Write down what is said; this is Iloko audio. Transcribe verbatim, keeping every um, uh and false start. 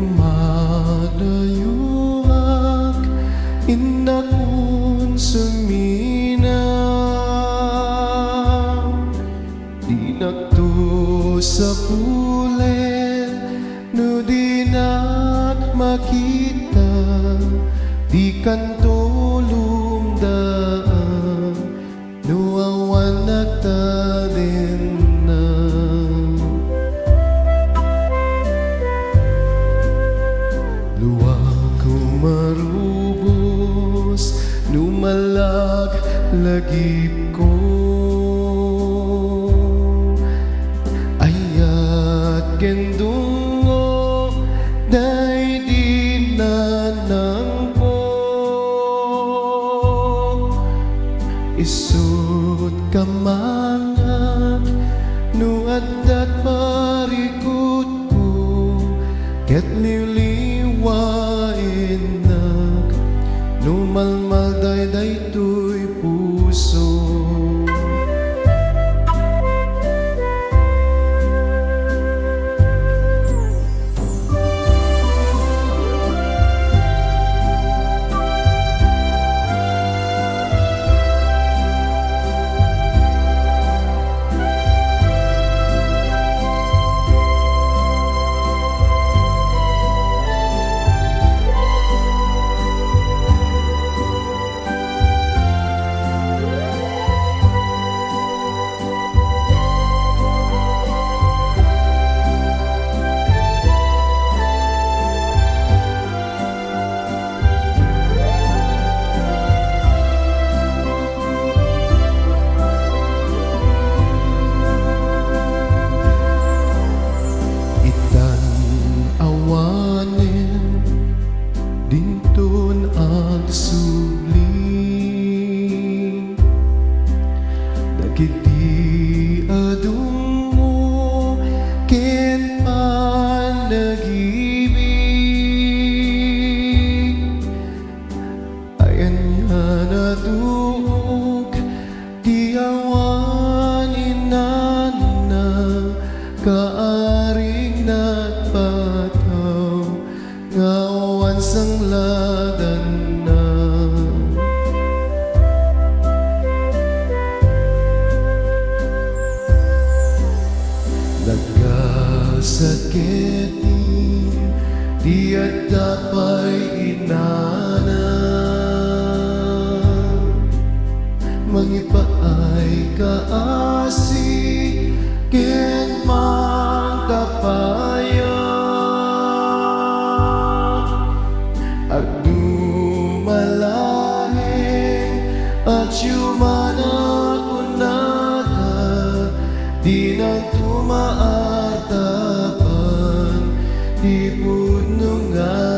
Madayuak, innak, unsuminam. Dinakto sapulen no dinak makita, dikanto lumdaan no awan nagtalinna. Luak umarubos no mallaglagipko. Ayat ken dungngo daydi nanangko. Isu't kamangak no adda't parikutko, ket liwliwaennak no malmalday daytoy puso. Itan awanen dinton agsubli dagiti adunmo ken panagibig. Ayan nga natuok ti awan inanna, kaaring nagpataw nga awan sangladanna. Nagkasakit ti adda pay inana. Mangipaay kaasi ken mangkapaya. Agduma laeng, atyu man a kunada, dinanto maartapan ti pudno nga